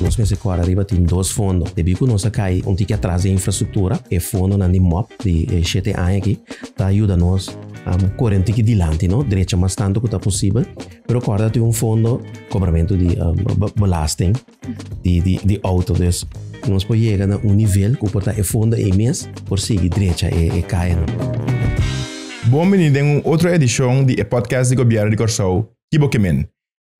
Nos mester kòrda riba tin dos fondo. Debí ku nos a kai un tiki atras den infrastruktura, e fondonan di mop di e shete aña aki ta yuda nos kore un tiki dilanti, no? Drecha mas tantu ku ta posibel. Pero kòrda tin un fondo kobramentu di belasting di di di outo. Dus nos por yega na un nivel ku por ta e fondo ei mes por sigui drecha e e kayanan. Bon bini den un otro edishon di e podcast di Gobièrnu di Kòrsou, Ki Bo Ke Men?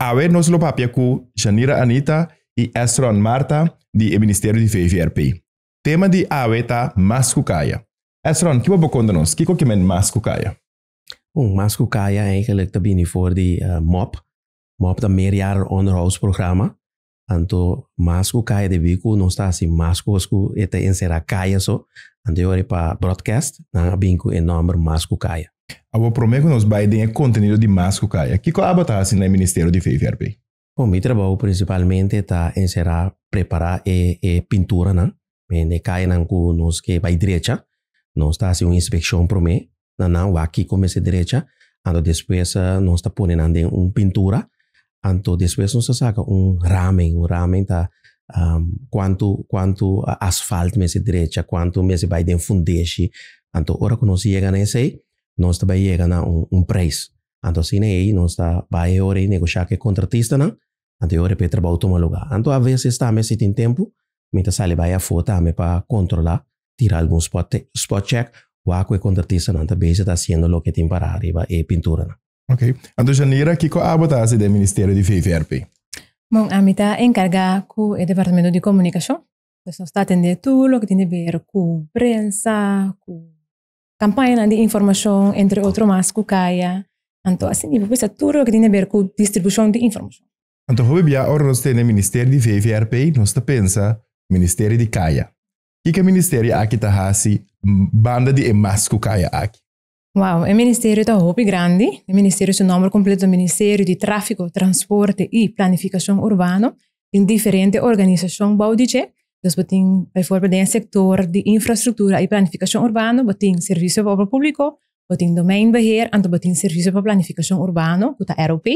Awe nos lo papia ku Janira Anita i Esron Martha di e Ministerio di VVRP. Tema di awe ta Mas ku Kaya. Esron, ki bo por konta nos? Kiko ke men Mas ku Kaya? Un Mas ku Kaya eigenlijk ta bini for di mop. Mop ta Meerjaren Onderhoudsprogramma. Anto Mas ku Kaya debí ku nos ta hasi mas kos ku e ta enserá kaya so. Anto e ora pa broadcast nan a bin ku e nòmber Mas ku Kaya. Awor promé ku nos bai den e kontenido di Mas ku Kaya, kiko abo ta hasi na e ministerio di VVRP? Bon, mi trabou prinsipalmente ta enserá prepará e e pinturanan, e kayanan ku nos ke bai drecha. Nos ta hasi un inspekshon promé na nan wak kiko mester drecha, anto despues nos ta pone nan den un pintura, anto despues nos ta saka un ramen, un ramen ta kuantu kuantu asfalt mester drecha, kuantu mester bai den fundeshi, anto ora ku nos yega na esei nos ta bai yega na un un prijs, anto asina ei nos ta bai e ora ei negosha ku e kontratistanan, anto e ora ei pa e trabou tuma luga, anto aveces tambe si tin tempu mi ta sali bai afó tambe pa kontrola tira algun spot spot check wak ku e kontratistanan ta bezig ta hasiendo loke tin pará riba e pinturanan. Ok. Anto Janira, kiko abo ta hasi den ministerio di VVRP? Bon, ami ta enkargá ku e departamento di komunikashon. Dus nos ta atendé tur loke tin di ber ku prensa, ku kampañanan di informashon, entre otro mas ku kaya. Anto asina mi por bisa tur loke tin di ber ku distribushon di informashon. Anto hopi bia ora nos tende ministerio di VVRP nos ta pensa ministerio di kaya. Kiko e ministerio aki ta hasi banda di e mas ku kaya aki? Wow, e ministerio ta hopi grandi. E ministerio su nomber completo ta Ministerio di Tráfico, Transporte y Planificacion Urbano. Tin diferente organisacion bou di dje. Dus bo tin bijvoorbeeld den e sector di infrastructura y planificacion urbano, bo tin Servicio pa Obra Publico, bo tin Domeinbeheer, anto bo tin Servicio pa Planificacion Urbano, cu ta ROP.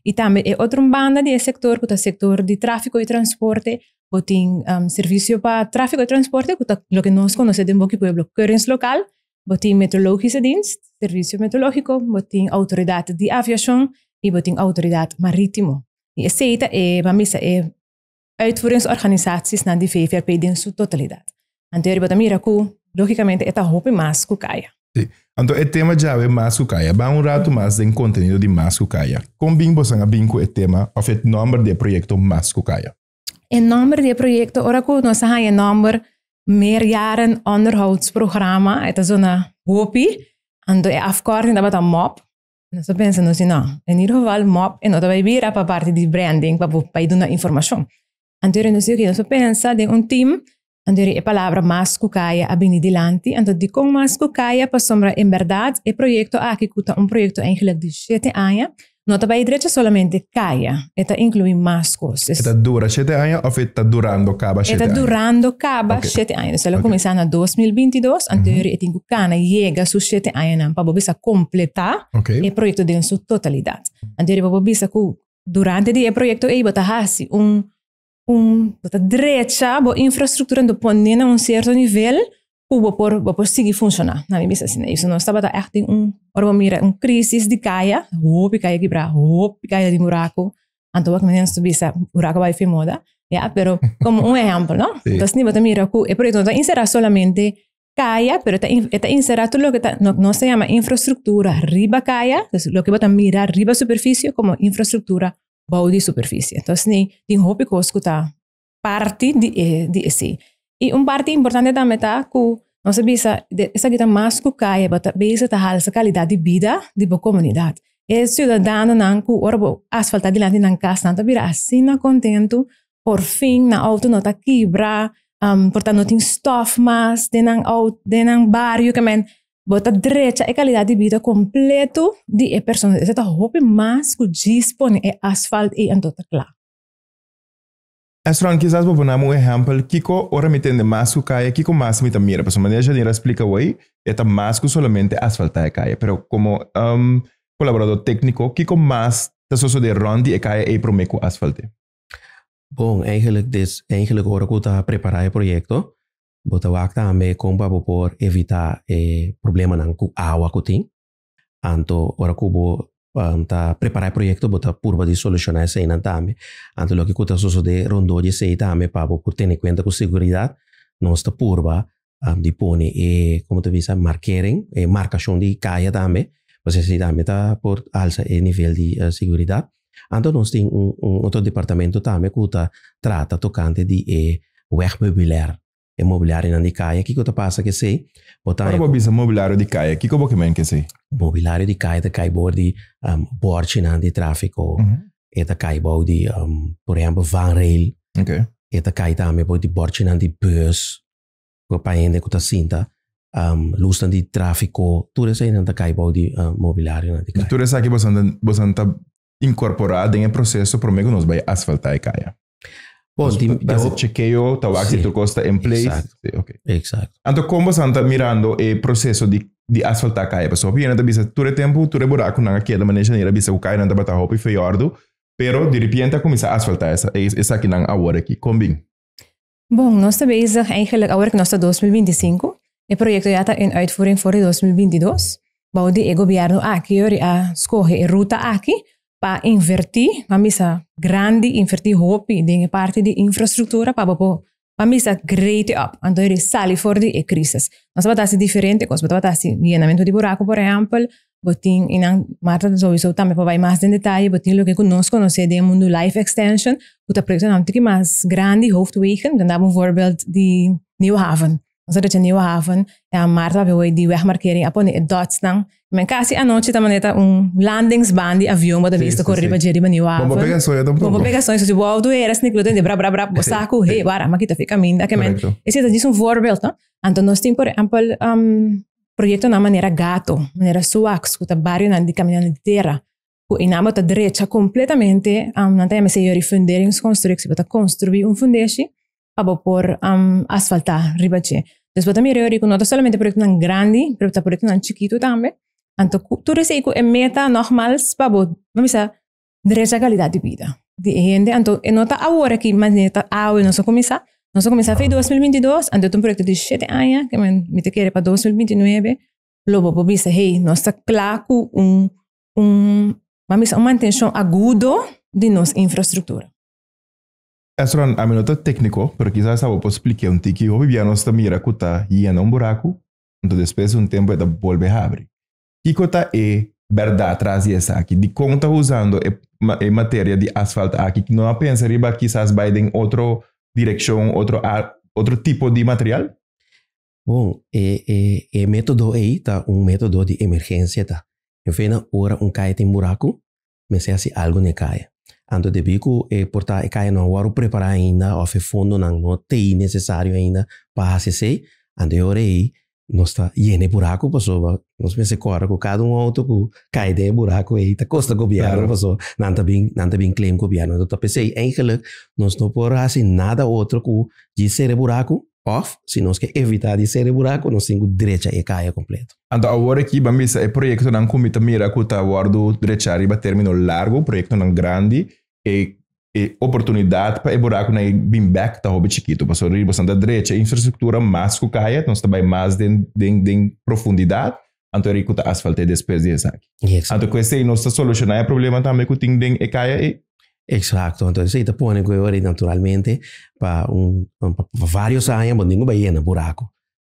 Y tambe e otro banda di e sector cu ta sector di trafico y transporte, bo tin um, servicio pa trafico y transporte, cu ta loke nos conoce den boki pueblo keuringslokaal, bo tin meteorologische dienst, servicio meteorologico, bo tin autoridad di aviacion y bo tin autoridad maritimo. Y esey ta e, ban bisa, e uitvoeringsorganisatiesnan di VVRP den su totalidad. Anto bo ta mira cu logicamente e ta hopi mas cu kaya. Sí. Anto e tema djawe mas ku kaya. Ban un ratu mas den kontenido di mas ku kaya. Kon bin bosan a bin ku e tema òf e nòmber di e proyekto mas ku kaya? E nòmber di e proyekto, ora ku nos a haña e nòmber Meerjaren Onderhoudsprogramma, e ta zona hopi, anto e afkorting tabata mop. Nos a pensa, nos di no, in ieder geval mop e no ta bai bira pa parti di branding pa bo bai duna informashon. Anto nos di oke, nos a pensa den un team, anto e palabra mas ku kaya a bini dilanti, anto dikon mas ku kaya? Pasobra en bèrdat e proyekto aki ku ta un proyekto eigenlijk di shete aña, no ta bai drecha solamente kaya, e ta inkluí mas kos. E ta dura shete aña òf e ta durando kaba shete aña? E ta durando kaba shete aña. Dus el a kuminsá na 2022, anto e tin ku kana yega su shete añanan pa bo bisa kompletá e proyekto den su totalidat. Anto bo por bisa ku durante di e proyekto ei bo ta hasi un un bo ta drecha bo infrastruktura anto pone na un sierto nivel ku bo por bo por sigui funshoná. Na mi bisa asina. I so nos tabata ègt den un ora bo mira un krisis di kaya, hopi kaya kibrá, hopi kaya di buraku. Anto wak nos ta bisa buraku a bai fin moda, ya, pero komo un ehèmpel, no? Entonces ni bo ta mira ku e proyekto no ta inserá solamente kaya, pero ta e ta inserá tur loke ta nos ta yama infrastruktura riba kaya, dus loke bo ta mira riba superfisie komo infrastruktura bou di superfisie. Entonces ni tin hopi kos ku ta parti di e di esei. I un parti importante tambe ta ku nos a bisa esaki ta mas ku kaya, bo ta bezig ta halsa kalidat di bida di bo komunidat. E siudadanonan ku ora bo asfaltá dilanti nan kas nan ta bira asina kontentu por fin nan auto no ta kibra, por ta no tin stof mas den nan auto, den nan bario, ke men bo ta drecha e kalidat di bida kompleto di e persona. Esei ta hopi mas ku djis pone e asfalt ei anto ta kla. Esron, kisas bo por nami un ehèmpel kiko ora mi tende mas ku kaya, kiko mas mi ta mira? Pasobra manera Janira a splika awor, e ta mas ku solamente asfaltá e kaya. Pero komo kolaborador tékniko, kiko mas ta sosodé rònt di e kaya ei promé ku asfalt'é? Bon, eigenlijk, des, eigenlijk ora ku ta prepará e proyekto, bo ta wak tambe kon pa bo por evitá e problemanan ku awa ku tin. Anto ora ku bo ta prepará e proyekto bo ta purba di solushoná eseinan tambe. Anto loke ku ta sosodé rondó di esei tambe pa bo por tene kuenta ku seguridat, nos ta purba di pone e, komo ta bisa, markering, e markashon di kaya tambe, pasobra esei tambe ta por alsa e nivel di seguridat. Anto nos tin un un otro departamento tambe ku ta trata tokante di e wegmeubilair, e mobiliarionan di kaya. Kiko ta pasa ku esei? Bo ta Ora bo bisa mobiliario di kaya, kiko bo ke men ku esei? Mobiliario di kaya ta kai bou di bòrchinan di tráfiko, e ta kai bou di, por ehèmpel, vangrail, e ta kai tambe bou di bòrchinan di bùs. Pa hende ku ta sinta, lusnan di tráfiko, tur eseinan ta kai bou di mobiliarionan di kaya. Tur esaki boso ta inkorporá den e proseso promé ku nos bai asfaltá e kaya? Bon, tin ta hasi chekeo, ta wak si tur kos ta in place. Exacto. Sí, ok. Exacto. Anto kon boso ta mirando e proseso di di asfaltá kaya? Pasobra hopi hende ta bisa tur e tempu tur e burakunan a keda manera Janira a bisa ku kayanan tabata hopi feòrdu, pero diripiente a kuminsá asfaltá esakinan awor aki. Kon bin? Bon, nos ta bezig eigenlijk awor ku nos ta 2025. E proyekto ya ta in uitvoering for di 2022. Bou di e gobièrnu aki yori a skohe e ruta aki pa invertí, ban bisa grandi, invertí hopi den e parti di infrastruktura pa bo por, ban bisa grade up. Anto yori sali for di e krisis. Nos tabata hasi diferente kos, bo tabata hasi yenamentu di buraku por ehèmpel, Bo tin i nan Marta ta sowieso tambe por bai mas den detaye, bo tin loke ku nos konosé den e mundu life extension, ku ta proyektonan un tiki mas grandi, hoofdwegen. Mi ta daba un voorbeeld di Nieuwe Haven. Nos a drecha Nieuwe Haven, ya Marta papia hoy di wegmarkering a pone e dotsnan. Men kasi anochi ta manera ta un landingsbaan di avion bo ta bisto kore riba dje riba Nieuwe Haven. Bo por pega soño tampoco. Bo por pega soño, so si bo auto era snik bo ta tende brap brap brap, bo sa ku hey wara, m'a kita fi kaminda. Ke men, esei ta djis un voorbeeld, no? Anto nos tin por ehempel proyectonan manera Gato, manera Suax, cu ta barionan di caminannan di tera, cu einan bo ta drecha completamente, nan ta yama esei yori funderingsconstructie, bo ta construi un fundeshi pa bo por asfalta riba dje. Dus bo ta mira yori cu no ta solamente proyectonan grandi, pero ta proyectonan chikito tambe. Anto tur esei cu e meta nogmals pa bo, bo bisa, drecha calidad di bida di e hende. Anto e no ta awor aki, mas ta awe nos a cuminsa. Nos a cuminsa fe 2022, anto ta un proyecto di shete aña, ke men mi ta kere pa 2029 lo bo por bisa, hey, nos ta kla ku un, un, ban bisa un mantencion agudo di nos infrastructura. Esron, ami no ta técnico, pero kisas abo por spliké un tiki. Hopi bia nos ta mira ku ta yena un buraku, anto despues di un tempu e ta bolbe habri. Kiko ta e bèrdat tras di esaki? Dikon ta usando e e materia di asfalt aki? No a pensa riba kisas bai den otro direkshon, otro otro tipo di material? Bon, e e e método ei ta un método di emergensia ta. Enfena ora un kaya tin buraku, mester hasi algu na e kaya. Anto debí ku e por ta e kaya no a wòrdu prepará ainda òf e fondonan no t'ei nesesario ainda pa hasi esei, anto e ora ei nos ta yena e buraku pasobra nos mester kòrda ku kada un outo ku kai den e buraku ei ta kosta gobièrnu pasobra nan ta bin nan ta bin claim gobièrnu. Anto ta p'esei eigenlik nos no por hasi nada otro ku djis sera e buraku òf si nos ke evitá di sera e buraku nos tin ku drecha e kaya kompleto. Anto awor aki ban bisa e proyektonan ku mi ta mira ku ta wòrdu drechá riba término largu, proyektonan grandi, e e oportunidat pa e burakunan ei bin bèk ta hopi chikitu. Pasobra riba boso ta drecha e infrastruktura mas ku kaya, nos ta bai mas den den den profundidat, anto e riku ta asfalt'é despues di esaki. Anto ku esei nos ta solushoná e problema tambe ku tin den e kaya ei. Eksakto, anto esei ta pone ku e ora ei naturalmente pa un pa vários aña bo tin ku bai yena buraku.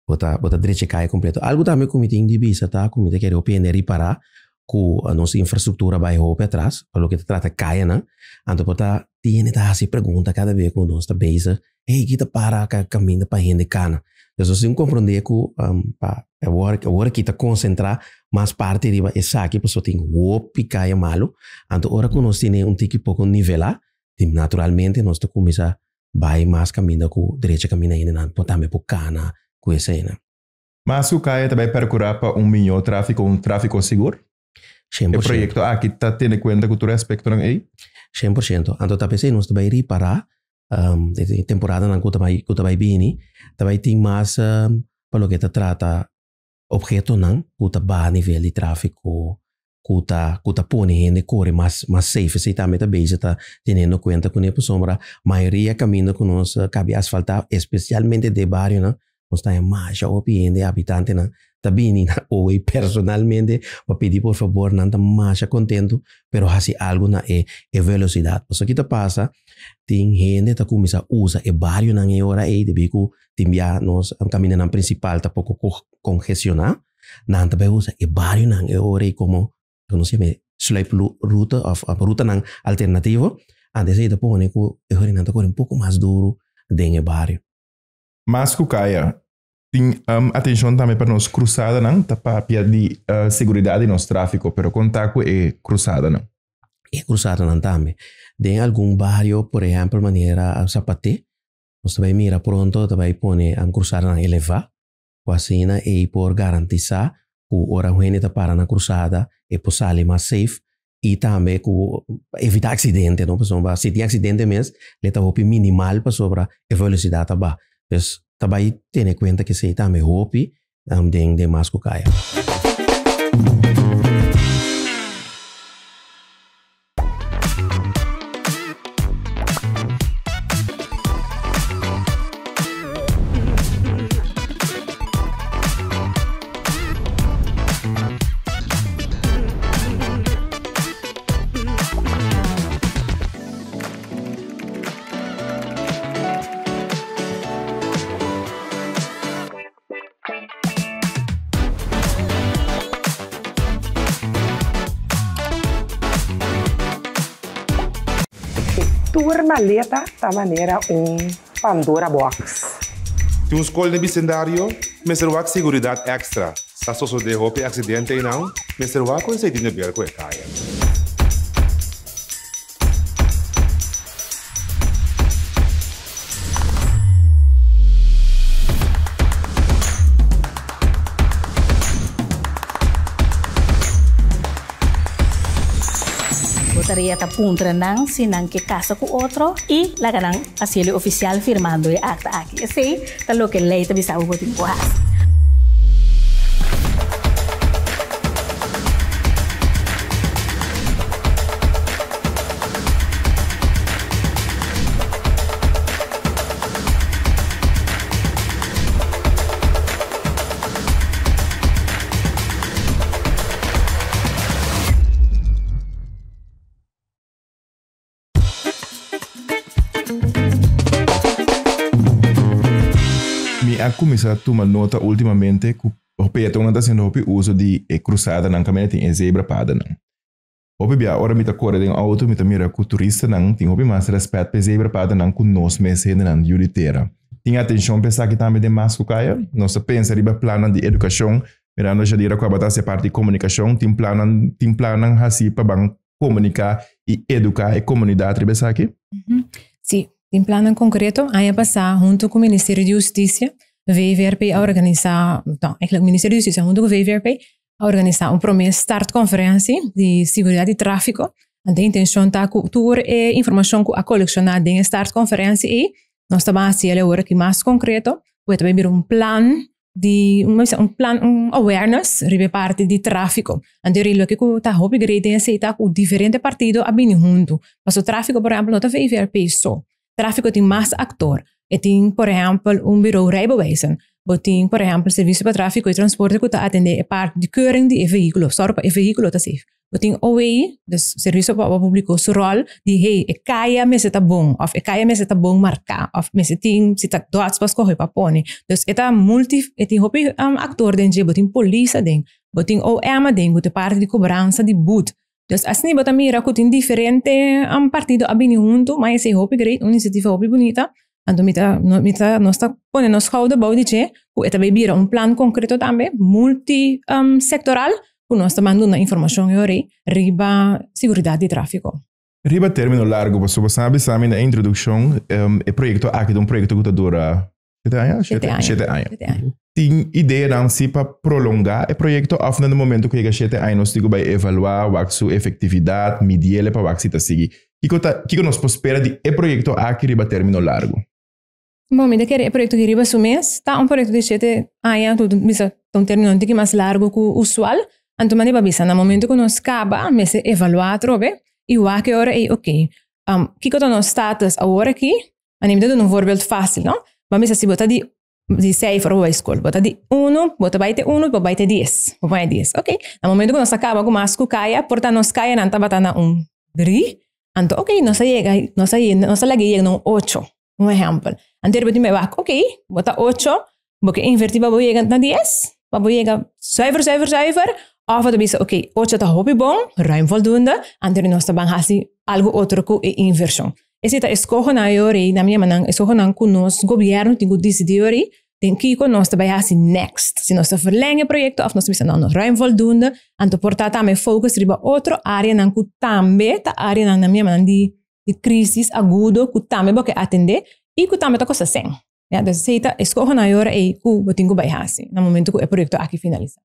Bo ta bo ta drecha e kaya kompleto. Algu tambe ku mi tin di bisa ta ku mi ta kere hopi hende ripará ku nos infrastruktura bai hopi atras pa loke ta trata kayanan. Anto por ta tin hende ta hasi pregunta kada bes ku nos ta bezig, hey ki ta para kaminda pa hende kana? Entonces nos tin ku komprondé ku pa awor awor aki ta konsentrá mas parti riba esaki pasobra tin hopi kaya malu. Anto ora ku nos tene un tiki poko nivelá, naturalmente nos ta kuminsá Bai mas kaminda ku drecha kaminda hendenan por tambe por kana ku eseinan. Mas ku kaya ta bai perkurá pa un mihó tráfiko, un tráfiko sigur? Shen por shento. E proyekto aki ta tene kuenta ku tur e aspektonan ei? 100%. Anto ta p'esei nos ta bai ripará den e temporadanan ku ta bai ku ta bai bini, ta bai tin mas pa loke ta trata ophetonan ku ta baha nivel di tráfiko. ku ta ku ta pone hende kore mas mas safe. Esei tambe ta bezig ta teniendo kuenta kuné pasobra mayoria kaminda ku nos kabi asfaltá, espesialmente den barionan, nos ta haña masha hopi hende, habitantenan ta bini na OE personalmente pa pidi por fabor, nan ta masha kontentu, pero hasi algu na e e velosidat. Pasobra ki ta pasa, tin hende ta kuminsá usa e barionan e ora ei debí ku tin bia nos kamindanan prinsipal ta poko kongestioná. Nan ta bai usa e barionan e ora ei komo, komo se yama e, sluipruta òf rutanan alternativo. Antes ei ta pone ku e ora ei nan ta kore un poko mas duru den e bario. Mas ku kaya, tin atenshon tambe pa nos krusadanan. Ta papia di seguridat di nos tráfiko, pero kon ta ku e krusadanan? E krusadanan tambe. Den algun bario, por ehèmpel manera Sapaté, nos ta bai mira pronto ta bai pone krusadanan elevá. Ku asina ei por garantisá ku ora un hende ta para na krusada e por sali mas safe i tambe ku pa evitá aksidente no pasobra si tin aksidente mes le ta hopi minimal pasobra e velosidat ta baha. Pues ta bai tene kuenta ku esei tambe hopi den den mas ku kaya. Tur maleta ta manera un Pandora box. Tin un skol den bisendario? Mester wak seguridat èkstra. Sa sosodé hopi aksidente einan? Mester wak ku esei tin de ber ku e kaya. Bo tarea ta puntra nan si nan ke kasa ku otro i laga nan hasiel e ofisial firmando e akta aki. Esei ta loke lei ta bisa bo bo tin ku hasi. Mi a cuminsa tuma nota ultimamente cu peatonnan ta haciendo hopi uso di e cruzadanan caminda tin e zebrapadanan. Hopi bia ora mi ta kore den outo mi ta mira ku turistanan tin hopi mas rèspèt pa e zebrapadanan ku nos mes hendenan yu di tera. Tin atenshon pa esaki tambe den mas ku kaya. Nos ta pensa riba plannan di edukashon, mirando Jadira ku a bata hasi parti di komunikashon, tin plannan tin plannan hasi pa ban komuniká i eduká e komunidat riba esaki? Sí, tin plannan konkreto. Aña pasá huntu ku Ministerio di Hustisia, VVRP a organisá, no, eigenlijk Ministerio di Hustisia huntu ku VVRP a organisá un promé startkonferensi di siguridat di tráfiko. Anto e intenshon ta ku tur e informashon ku a kolekshoná den e startkonferensi ei, nos ta ban hasi el awor aki mas konkreto, ku e ta bai bira un plan di, un bisa un plan, un awareness riba e parti di tráfiko. Anto e loke ku ta hopi great den esei ta ku diferente partido a bini huntu. Pasobra tráfiko por ehèmpel no ta VVRP so. Tráfiko tin mas aktor. E tin por ehèmpel un biro rijbewijzen. Bo tin por ehèmpel servisio pa tráfiko i transporte ku ta atendé e parti di keuring di e vehíkulo, sòru pa e vehíkulo ta safe. Bo tin OWI, dus Servisio pa Obra Públiko, su ròl di hey, e kaya mester ta bon òf e kaya mester ta bon marká òf mester tin si ta dots pa skohe pa pone. Dus e ta multi, e tin hopi aktor den dje, bo tin polis aden, bo tin OM aden ku ta e parti di kobransa di but. Dus asina bo ta mira ku tin diferente partido a bini huntu, ma esei hopi great, un inisiativa hopi bunita. Anto mi ta, mi ta, nos ta pone nos schouder bou di dje ku e ta bai bira un plan konkreto tambe, multi sektoral, ku nos ta ban duna informashon e ora ei riba siguridat di tráfiko. Riba término largu, pasobra bo sa bisa mi na e introdukshon, e proyekto aki ta un proyekto ku ta dura Shete aña? Shete aña. Shete aña. Shete aña. Tin ideanan si pa prolongá e proyekto òf na e momento ku yega shete aña nos tin ku bai evaluá, wak su efektividat, midiel pa wak si ta sigui. Kiko ta, kiko nos por spera di e proyekto aki riba término largu? Bon, mi ta kere e proyekto aki riba su mes ta un proyekto di shete aña, ku bisa ta un término un tiki mas largu ku usual. Anto mane bo a bisa, na momento ku nos kaba, mester evaluá atrobe i wak e ora ei, oké, kiko ta nos status awor aki? Mane mi ta duna un voorbeeld fásil, no? Bo a bisa si bo ta di di cijfer bo bai skol, bo ta di uno, bo ta bai te uno, bo bai te dies, bo pone dies. Oké, na momento ku nos a kaba ku mas ku kaya, por ta nos kayanan tabata na un drie, anto oké, nos a yega, nos a yega, nos a laga yega na un ocho, un ehèmpel. Anto bo tin bai wak, oké, bo ta ocho, bo ke invertí pa bo yega na dies, pa bo yega zuiver, zuiver, zuiver, òf bo ta bisa oké, ocho ta hopi bon, ruim voldoende, anto nos ta ban hasi algu otro ku e invershon. Esei ta eskohonan yori, nan mi yama nan eskohonan ku nos gobièrnu tin ku disidí yori den kiko nos ta bai hasi next. Si nos ta verleng e proyekto òf nos ta bisa no, no ruim voldoende, anto por ta tambe focus riba otro áreanan ku tambe ta áreanan nan mi yama nan di di krisis agudo ku tambe bo ke atendé i ku tambe ta kosta sèn. Ya, dus esei ta eskohonan yora ei ku bo tin ku bai hasi na momento ku e proyekto aki finalisá.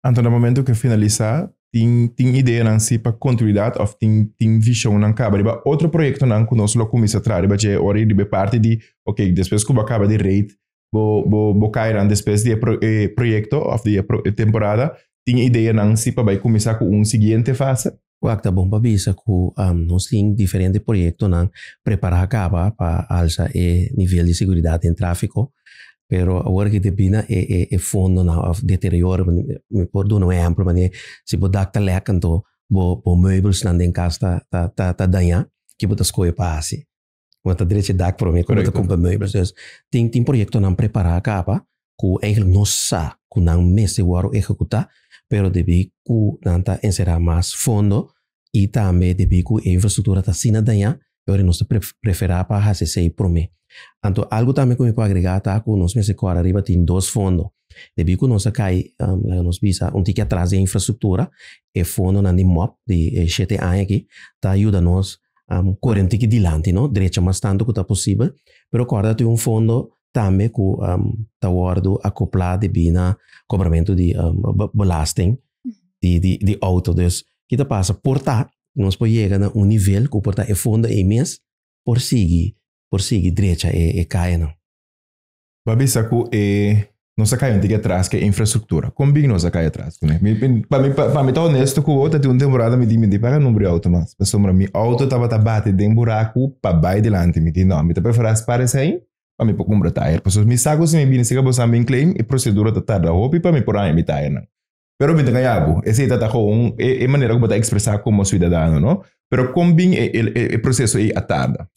Anto na momento ku finalisá tin tin ideanan si pa kontinuidat òf tin tin vishonnan kaba riba otro proyektonan ku nos lo kuminsá traha riba dje ora i riba e parti di oke despues ku bo a kaba di rate bo bo bo kainan despues di e pro e proyekto òf di e pro e temporada tin ideanan si pa bai kuminsá ku un siguiente fase? Wak ta bon pa bisa ku nos tin diferente proyektonan prepará kaba pa alsa e nivel di seguridat den tráfiko, pero awor ki debí na e e fondonan òf deterioro, mi por duna un ehèmpel manera si bo dak ta lèk anto bo bo meubelsnan den kas ta ta ta dañá, ki bo ta skohe pa hasi? Bo ta drecha e dak promé ku bo ta kumpra meubels. Dus tin tin proyektonan prepará kaba ku eigenlijk nos sa ku nan mester wòrdu ehekutá, pero debí ku nan ta enserá mas fondo i tambe debí ku e infrastruktura ta asina dañá, e ora nos ta preferá pa hasi esei promé. Anto algu tambe ku mi por agregá ta ku nos mester kòrda riba tin dos fondo. Debí ku nos a kai, laga nos bisa, un tiki atras den infrastruktura, e fondonan di mòp di e shete aña aki ta yuda nos kore un tiki dilanti, no, drecha mas tantu ku ta posibel, pero kòrda tin un fondo tambe ku ta wòrdu akoplá debí na kobramentu di belasting di di di outo. Dus ki ta pasa? Por ta nos por yega na un nivel ku por ta e fondo ei mes por sigui por sigui drecha e e kayanan. Bo a bisa ku e nos a kai un tiki atras ku e infrastruktura. Kon bin nos a kai atras kuné? Mi pa mi pa mi ta honesto ku bo ta tin un temporada mi di mi di paga number di outo mas pasobra mi outo tabata bati den buraku pa bai dilanti. Mi di no mi ta preferá spara esei pa mi por kumpra tayer. Pasobra mi sa ku si mi bini serka boso bin claim e prosedura ta tarda hopi pa mi por haña mi tayernan. Pero mi ta gaña bo. Esei ta ta gewoon e manera ku bo ta ekspresá komo suidadano, no? Pero kon bin e e proseso ei a tarda?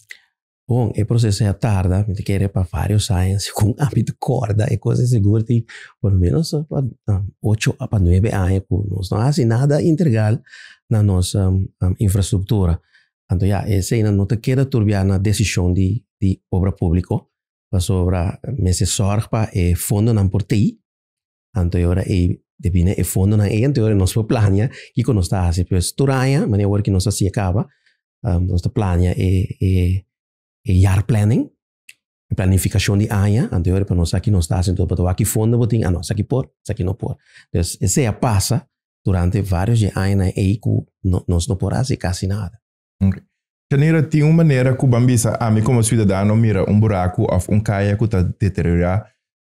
Bon, e proseso ei a tarda, mi ta kere pa varios aña, segun ami ta kòrda e kos ei sigur tin por lo menos pa ocho pa nuebe aña ku nos no a hasi nada integral na nos infrastruktura. Anto ya, eseinan no ta keda turbiá na desishon di di obra públiko, pasobra mester sòrg pa e fondonan por tei, anto e ora ei debí na e fondonan ei anto e ora nos por plania kiko nos ta hasi. Pues tur aña, manera awor ku nos a hasi a kaba, nos ta plania e e e jaarplanning, e planifikashon di aña, anto e ora pa nos sa ki nos ta hasi, anto pa ta wak ki fondo bo tin, ah no, esaki por, esaki no por. Entonces esei a pasa durante varios di e añanan ei ku nos no por hasi kasi nada. Ok. Janira, tin un manera ku ban bisa ami komo siudadano mira un buraku òf un kaya ku ta deteriorá,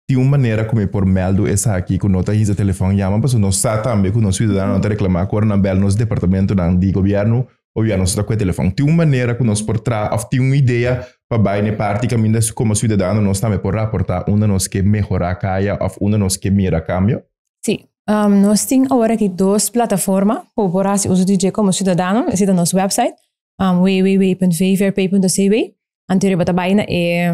tin un manera ku mi por mèldu esaki ku no ta hisa telefòn yama? Pasobra nos sa tambe ku nos siudadanonan ta reklamá ku ora nan bèl nos departamentonan di gobièrnu, gobièrnu no ta kue telefòn. Tin un manera ku nos por traha òf tin un idea pa bai na e parti kaminda komo siudadano nos tambe por raportá unda nos ke mehorá kaya òf unda nos ke mira kambio? Sí, nos tin awor aki dos plataforma ku bo por hasi uso di dje komo siudadano. Esei ta nos website www.vvrp.cw. Anto riba ta bai na e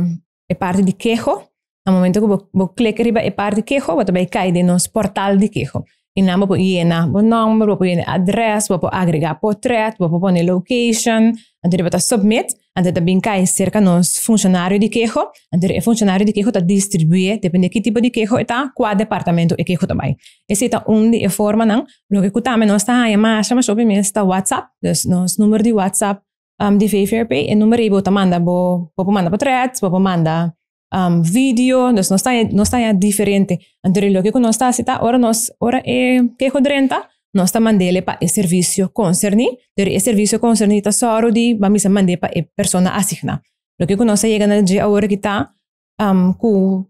e parti di keho. Na momento ku bo bo klik riba e parti keho bo ta bai kai den nos portal di keho. I nan bo por yena bo nòmber, bo por yena adrès, bo por agregá potrèt, bo por pone location. Anto riba ta submit. Anto ta bin kai serka nos funshonario di keho, anto e funshonario di keho ta distribuye, depende ki tipo di keho e ta, kua departamento e keho ta bai. Esei ta un di e formanan. Loke ku tambe nos ta haña masha masha hopi mes ta WhatsApp, dus nos number di WhatsApp di VVRP, e number ei bo ta manda bo, bo por manda potrèt, bo por manda video, dus nos ta nos ta haña diferente. Anto loke ku nos ta hasi ta ora nos ora e keho drenta nos ta mand'é pa e servisio konserní, pero e servisio konserní ta sòru di ban bisa mand'é pa e persona asigná. Loke ku nos a yega na dje awor aki ta ku.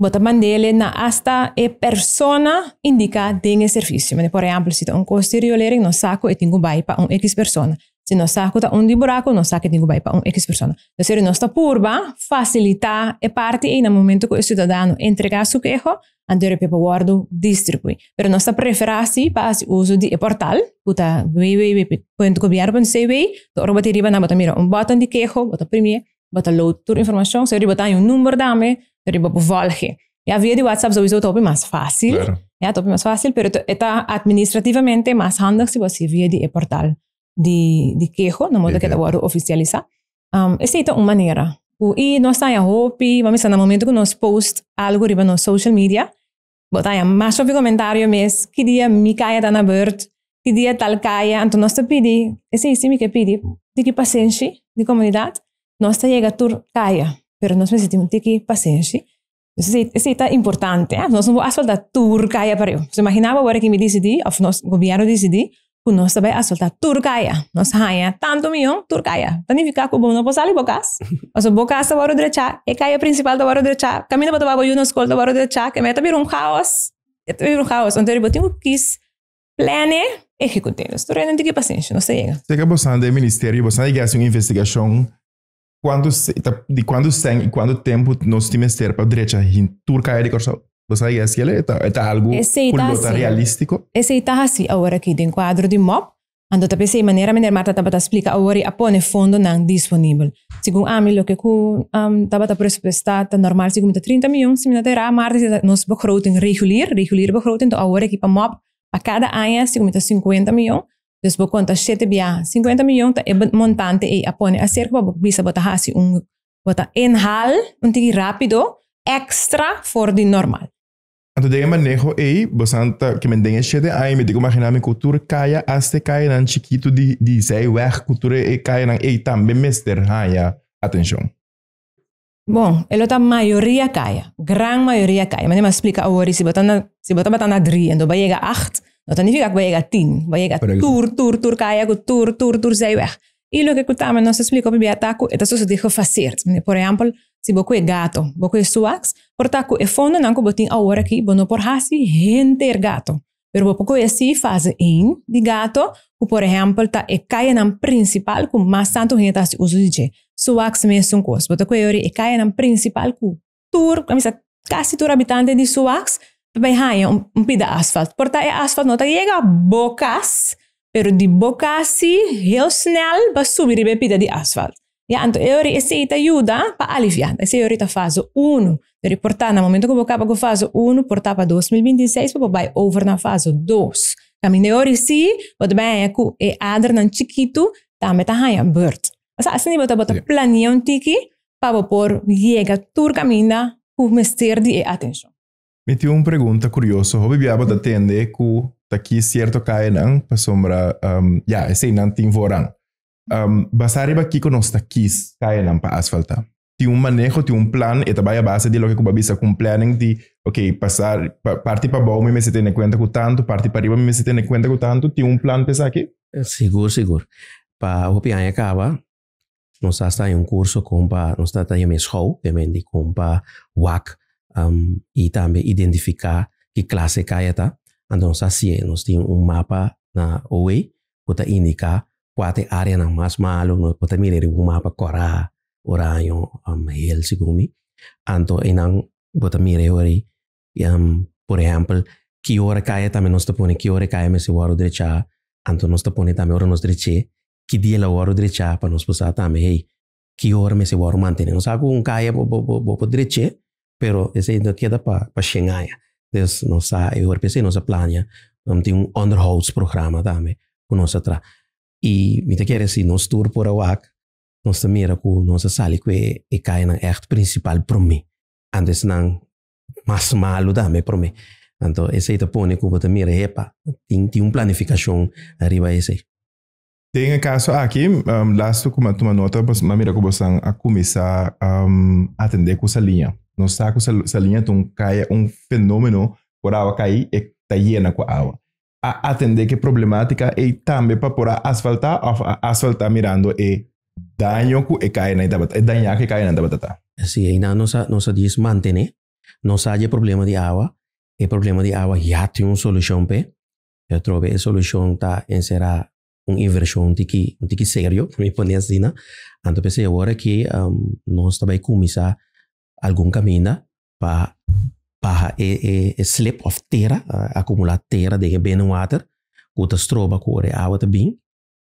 Bo ta mand'ele na asta e persona indiká den e servisio. Manera por ehèmpel si ta un kos di riolering nos sa ku e tin ku bai pa un X persona. Si nos sa ku ta un di buraku nos sa ku e tin ku bai pa un X persona. Entonces nos ta purba fasilitá e parti ei na momento ku e siudadano entregá su keho anto e por wòrdu distribuí. Pero nos ta preferá si pa hasi uso di e portal ku ta www.gobierno.cw. Ora bo ta riba nan bo ta mira un bòton di keho, bo ta primié. Bo ta load tur informacion, so riba ta hay un number dame, riba bo volge. Ja, via di WhatsApp sowieso ta hopi mas fácil. Claro. Ja, ta hopi mas fácil, pero e ta administrativamente mas handig si bo hasi via di e portal di, di keho, na modo que ta wordo oficialisa. Esei ta un manera. Ku i nos ta haya hopi, bo mester na momento ku nos post algo riba nos social media, Bo ta haña mas hopi komentario mes, ki dia mi kaya ta na beurt, ki dia tal kaya, anto nos ta pidi, esei si mi ke pidi, tiki pasenshi di komunidat, nos ta yega tur kaya, pero nos mester tin un tiki pasenshi, esei esei ta importante, nos no por asfalta tur kaya pareu, so imagina bo awor aki mi disidí òf nos gobièrnu disidí ku nos ta bai asfaltá tur kaya, nos haña tantu mion tur kaya, ta nifiká ku bo no por sali bo kas, pasobra bo kas ta wòrdu drechá, e kaya prinsipal ta wòrdu drechá, kaminda bo ta bai bo yu na skol ta wòrdu drechá, ke mei ta bira un kaos, e ta bira un kaos, anto bo tin ku kis plane, ehekut'é, nos tur hende tin ki pasenshi, nos ta yega. Seka bo san den ministerio, bo san yega hasi un investigashon kuantu di kuantu sèn i kuantu tempu nos tin mester pa drecha tur kaya di Kòrsou? Bo sa yega hasi e ta algu ku lo ta realístiko? Esei ta hasi awor aki den kuadro di mop, anto ta p'esei manera Meneer Marta tabata splika awor i a pone fondonan disponibel. Segun ami loke ku tabata presupuestá ta normal segun mi ta 30 mion, si mi no ta erá, Marta si ta nos begroting regulier, regulier begroting, to awor aki pa mop pa kada aña segun mi ta 50 mion, Dus bo konta shete bia 50 mion ta e montante ei a pone aserka pa bo bisa bo ta hasi un bo ta inhaal un tiki rapido extra for di normal. Anto den e maneho ei bo san ta ke men den e shete aña mi tin ku imagina mi ku tur kaya asta e kayanan chikitu di di zijweg ku tur e kayanan ei tambe mester haña atenshon. Bon, e lo ta mayoria kaya, gran mayoria kaya. Manera mi a splika awor, si bo ta na, si bo tabata na drie en bo yega acht, no ta nifiká ku bo yega tin, bo yega tur, tur, tur kaya ku tur, tur, tur zijweg. I loke ku tambe nos ta splika hopi bia ta ku e ta sosodé gefaseerd. Por ehèmpel, si bo kue gato, bo kue suaks, por ta ku e fondonan ku bo tin awor aki, bo no por hasi henter gato. Pero bo por kohe si fase ein di gato, ku por ehèmpel ta e kayanan prinsipal ku mas tantu hende ta hasi uso di dje. Suaks mesun kos. Bo ta kohe ori e kayanan prinsipal ku tur, a misa kasi tur habitante di Suaks ta bai haña un pida asfalt. Por ta e asfalt no ta yega bo kas, pero di bo kas si heel snel bo a subi riba e pida di asfalt. Ya, anto e ori esei ta yuda pa aliviá. Esei ori ta fase unu. Pero por ta na momento ku bo kaba ku fase unu, por ta pa 2026 pa bo bai over na fase dos. Kaminda e ori si, bo ta bai haña ku e adernan chikitu tambe ta haña burt. Osea, asina bo ta bo ta plania un tiki pa bo por yega tur kaminda ku mester di e atenshon. Mi tin un pregunta kurioso. Hopi bia bo ta tende ku ta ki sierto kayanan pasobra, ya, eseinan tin voorrang. Um, basá riba kiko nos ta kies kayanan pa asfaltá? Tin un maneho, tin un plan, e ta bai a base di loke ku bo a bisa ku un planning di, ok, pasá, pa, parti pabou mi mester tene kuenta ku tantu, parti pariba mi mester tene kuenta ku tantu, tin un plan pa esaki? Sigur, sigur. Pa hopi aña kaba, nos a sta den un kurso kon pa, nos ta ta yama e schouw, obviamente, kon pa wak i tambe identifiká ki klase kaya ta. Anto nos a hasié, nos tin un mapa na OE ku ta indiká kua ta e áreanan mas malu, no bo ta mira riba un mapa kòrá, oraño, hel segun mi. Anto einan bo ta mira e ora ei, por ehèmpel, ki ora kaya tambe nos ta pone, ki ora e kaya mester wòrdu drechá, anto nos ta pone tambe ora nos drech'é, ki dia el a wòrdu drechá pa nos por sa tambe, hey, ki ora mester wòrdu mantené. Nos sa ku un kaya bo bo bo por drech'é, pero esei no keda pa pa shen aña. Des nos sa e ora p'esei nos a plania tin un onderhoudsprogramma tambe ku nos a traha. I mi ta kere si nos tur por a wak, nos ta mira ku nos a sali ku e e kayanan ègt prinsipal promé, antes nan mas malu tambe promé. Anto esei ta pone ku bo ta mira, hepa, tin tin un planifikashon riba esei. Den e kaso aki, lastu ku mi a tuma nota, mi a mira ku bosan a kuminsá atendé ku saliña. Nos sa ku saliña ta un kaya, un fenómeno ku ora awa kai e ta yena ku awa. A atendé ku e problemátika ei tambe pa por a asfaltá òf a asfaltá mirando e daño ku e kayanan tabata, e dañá ku e kayanan tabata ta? Sí, einan nos a nos a djis mantené. Nos sa di e problema di awa, e problema di awa ya tin un solushon p'e, pero atrobe e solushon ta enserá un invershon tiki, un tiki serio, pa mi pone asina. Anto p'esei awor aki nos ta bai kuminsá algun kaminda pa baha e e e slip òf tera, akumulá tera den e binnenwater ku ta stroba ku ora e awa ta bin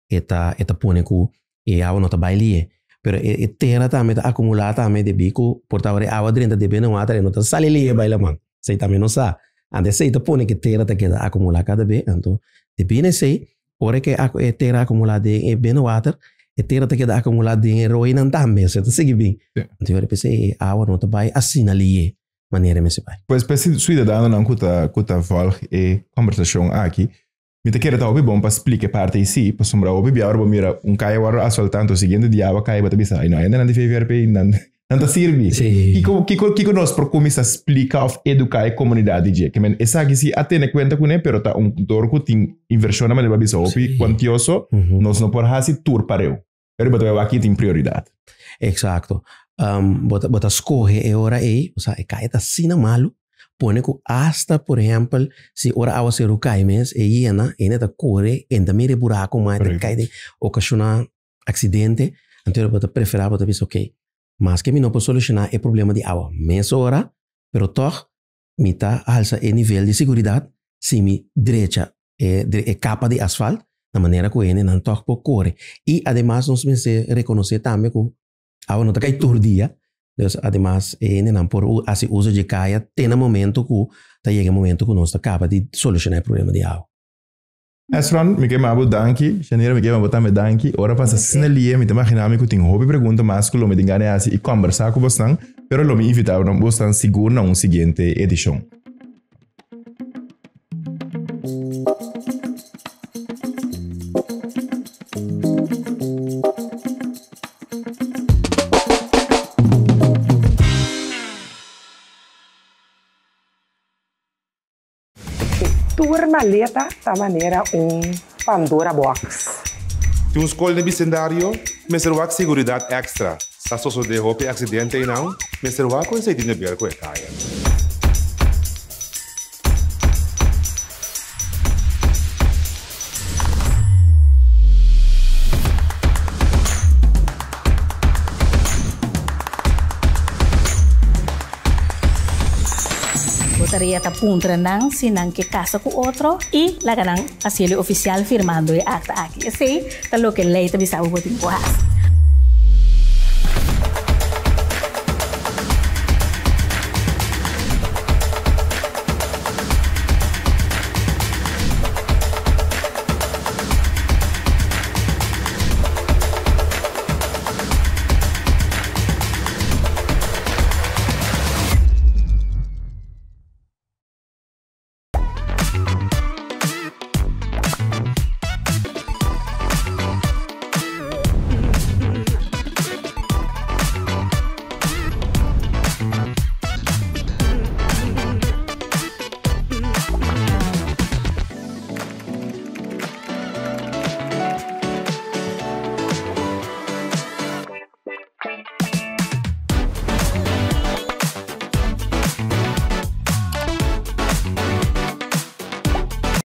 e ta e ta pone ku e awa no ta bai lihe. Pero e e tera tambe ta akumulá tambe debí ku por ta ora e awa drenta den binnenwater e no ta sali lihe bai laman. Esei tambe no sa. Anto esei ta pone ku e tera ta keda akumulá kada be. Anto debí na esei ora ku e tera akumulá den e binnenwater e tera ta keda akumulá den e roinan tambe. Esei ta sigui bin. Anto ora p'esei e awa no ta bai asina lihe manera e mester bai. Pues pa e suidadanonan ku ta ku ta vòlg e kòmbersashon aki, Mi ta kere ta hopi bon pa splika e parti ei si, pasobra hopi bia ora bo mira un kaya wòrdu asfaltá anto siguiente dia awa kai bo ta bisa, ai no, hende nan di VVRP nan nan ta sirbi. Kiko kiko kiko nos por kuminsá splika òf eduká e komunidat di dje? Ke men esaki si a tene kuenta kuné pero ta un dor ku tin invershonnan manera bo a bisa hopi kuantioso, nos no por hasi tur pareu. Pero bo ta bai wak ki tin prioridat. Eksakto. Bo ta bo ta skohe e ora ei, osea e kaya ta asina malu, pone ku asta por ehèmpel si ora awaseru kai mes e yena, hende ta kore, e ta mira e buraku mas e ta kai den okashoná aksidente, anto bo ta preferá bo ta bisa okey, maske mi no por solushoná e problema di awa mesora, pero tòg mi ta alsa e nivel di seguridat si mi drecha e e kapa di asfalt na manera ku hendenan tòg por kore. I ademas nos mester rekonosé tambe ku awa no ta kai tur dia, dus ademas e hendenan por hasi uso dje kaya te na momento ku ta yega e momento ku nos ta kaba di solushoná e problema di awa. Esron, mi ke maba bo danki. Shanira, mi ke maba bo tambe danki. Ora pasa asina lie, mi ta imagina mi ku tin hopi pregunta mas ku lo mi tin gana di hasi i kòmbersá ku bosnan, pero lo mi invitá bosnan sigur na un siguiente edishon. E tur maleta ta manera un Pandora box. Tin un skol den bisendario? Mester wak seguridat èkstra. Sa sosodé hopi aksidente einan? Mester wak ku esei tin de ber ku e kaya. Bo tarea ta puntra nan si nan ke kasa ku otro i laga nan hasiel e ofisial firmando e akta aki. Esei ta loke lei ta bisa bo bo tin ku hasi.